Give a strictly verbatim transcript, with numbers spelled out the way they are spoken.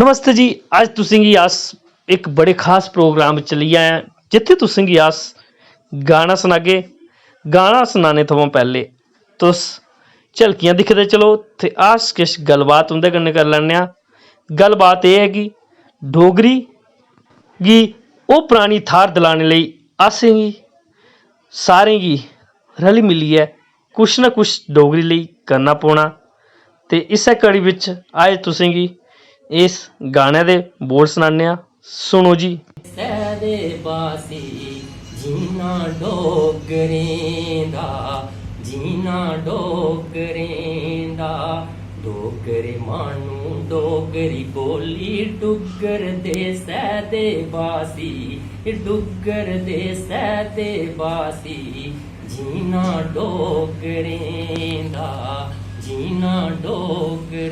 नमस्ते जी, अज्ज तुसेंगी अस इक बड़े खास प्रोग्राम च लेई आए आं, जित्थै तुसेंगी अस गाना सनागे। गाना सनाने थमां पैह्ले तुस झलकियां दिखदे चलो ते अस किश गल्लबात उं'दे कन्नै करी लैन्ने आं। गल्लबात एह् ऐ कि डोगरी गी ओह् परानी थाह्र दिलाने लेई असेंगी सारें गी रली मिलियै कुछ ना कुछ डोगरी लेई करना पौना। ते इस्सै कड़ी बिच अज्ज तुसेंगी इस गाने दे बोल सनाने आं, सुनो जी। सैदे बासी जीना डोगरें दा, जीना डोगरें दा। डोगरे मानू डोगरी बोली डुग्गर दे सैदे बासी, डुग्गर दे सैदे बासी। जीना डोगरें दा, जीना डोगरें